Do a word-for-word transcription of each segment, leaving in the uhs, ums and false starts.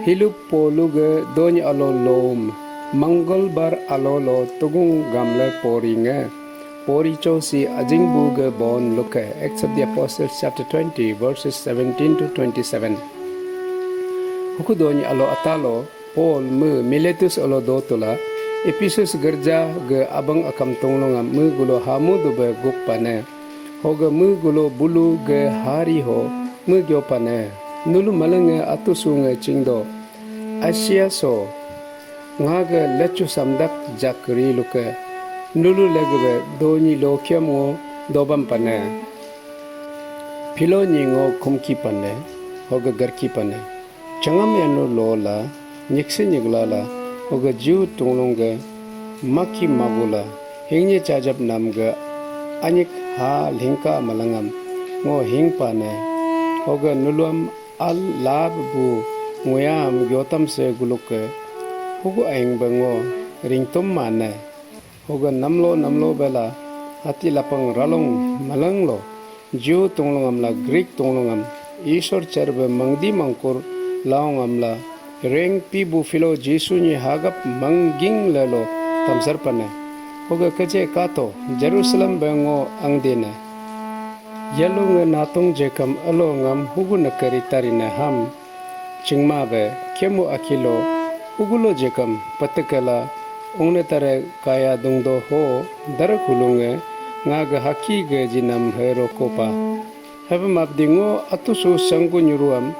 Hilup polu ge dony alo lom, Mangolbar alo lo tugung gamle pori nge. Pori cho si ajingbu ge bon luke. Acts of the Apostles chapter twenty, verses seventeen to twenty-seven. Huku dony alo atalo, Paul me Miletus alo dotula, Ephesus gerja ge abang akam tunglunga me gulo hamu dube guk pane. Hoge me gulo bulu ge hari ho me gyo pane. Nulu malenge atu sunge chingdo. Asia so, nga ge lechu samdak jak ri luke. Nulu legebe doni lokiam ngo dobam pane. Pilo ni ngo kumki pane, hoge garki pane. Changam yanu lo la, nyiksi nyigla la, hoge jiu tunglung ge maki magula, hingni chajap nam ge anyik ha lingka malangam ngo hing pane, hoge nuluam al lab bu nguyam gyotam se guluke, hugu aing be ngo ringtum mane. Hoga namlo namlo bela hati lapang ralong malanglo, Jew tunglung amla Greek tunglung am, Isor cherbe mangdi mangkur laong amla, reng pi bu filo Jesu ni hagap mangging lelo tamsar pane. Hoga keje kato, Jerusalem be ngo angdene. Yalu nge natung jekam alo ngam hugu nekeri tarine ham. Chingma be kemu akilo hugulo jekam patekela ungne tare kaya dungdo ho darak hulunge nga ge haki ge jinam he roko pa. Hebe mapdi ngo atusu sanggu nyuruam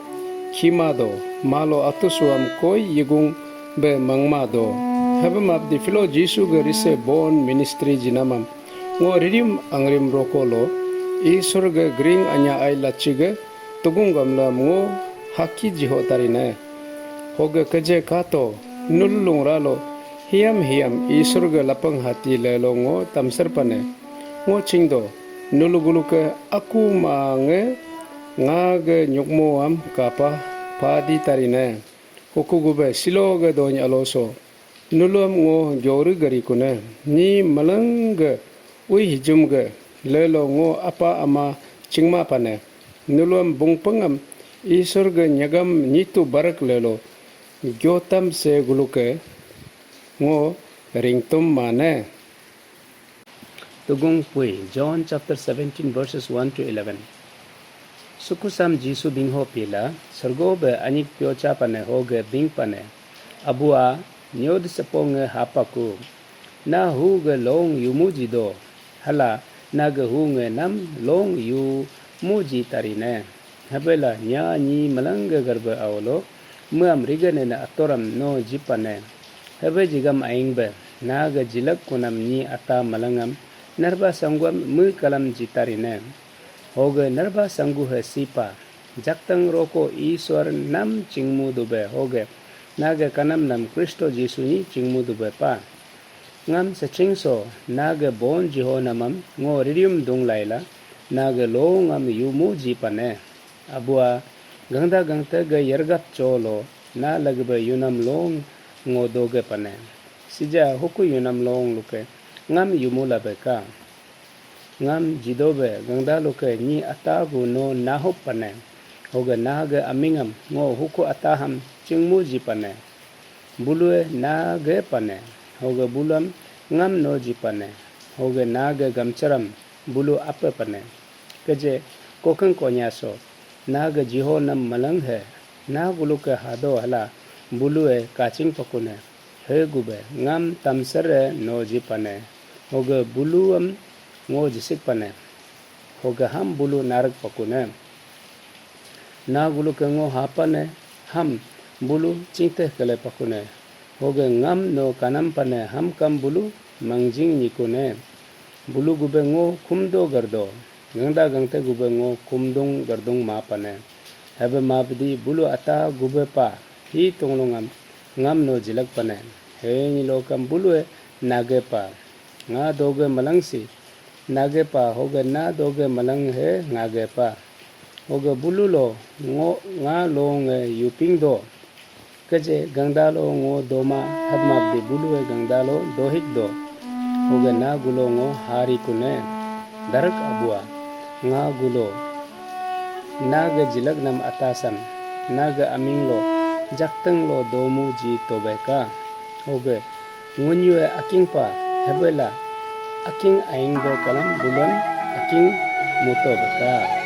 kima do, malo atusuam koi yigung be mangma do. Hebe mapdi filo Jesu ge rise bon ministry jinamam ngo ririm angrim roko lo, Isor ge gring anya ai lachi ge tugung gamlam ngo haki jiho tarine. Hoge keje kato nulung ralo hiam hiam Isor ge lapang hati lelo ngo tamsar pane. Ngo chingdo nulu guluke aku mange nga ge nyukmo am kapa padi tarine. Huku gube silo ge dony aloso. Nuluam ngo gyori gari kune, ni malang ge ui hijum ge lelo ngo apa ama chingma pane. Nuluam bungpengam Isor ge nyagam nitu barak lelo gyotam se guluke ngo ringtum mane. Tugung pui, John chapter seventeen, verses one to eleven. Sukusam Jisu bingho pila, sergo be anyik piocha pane hoge bing pane. Abua, nyod seponge hapaku. Na hu ge long yumu jido. Hala, na ge hu nge nam long yumu ji tarine. Hebela nya nyi melengge gerbe aolo, meam rigenene atoram no jipane. Hebe jigam aingbe, naga jilak kunam nyi ata melengam, nerba sangguam me kalam jitarine. Hoge nerba sanggu he sipa, jaktang roko Iswar nam chingmu dube hoge, naga kanam nam Kristo Jisu nyi chingmu dube pa. Ngam sachingso, naga bon jiho namam ngo ririum dung laila, naga lo ngam yumu jipane. Abua, gangda gangte ga yargap cholo, na lagbe yunam long ngo doge pane. Sija huku yunam long luke, ngam yumu labe ka. Ngam jidobe gangda luke nyi atagu no nahup pane. Hoge nage amingam ngo huku ataham chingmu ji pane. Bulue nage pane. Hoge buluam ngam no ji pane. Hoge nage gamcharam bulu ape pane. Keje kokeng konyaso. Naga jiho nam malang he, na guluke hado hala bulue kaching pakune, he gube ngam tamsere no ji pane, hoge buluam ngo jisik pane, hoge ham bulu narak pakune. Na guluke ngo hapane, ham bulu chingte kele pakune, hoge ngam no kanam pane ham kam bulu mangjing nyikune. Bulu gube ngo kumdo gardo, gangda gangte gube ngo kumdung gardung ma pane. Hebe mabdi bulu ata gube pa, hi tunglungam ngam no jilak pane. He nyi lokam bulu e nage pa, nga doge malang si nage pa, hoge na doge malang he ngage pa. Hoge bulu lo ngo nga lo nge yuping do. Keje gangdalo ngo doma hadmap de bulue gangdalo dohik do. Hoge na gulo ngo hari kune. Darak abua nga gulo. Naga jilak nam atasan. Naga aming lo. jvqtw lo doomu jito beka. Hoqgv ngunyv akin pa hvbla akin aingb kalam bulv akin mvto beka.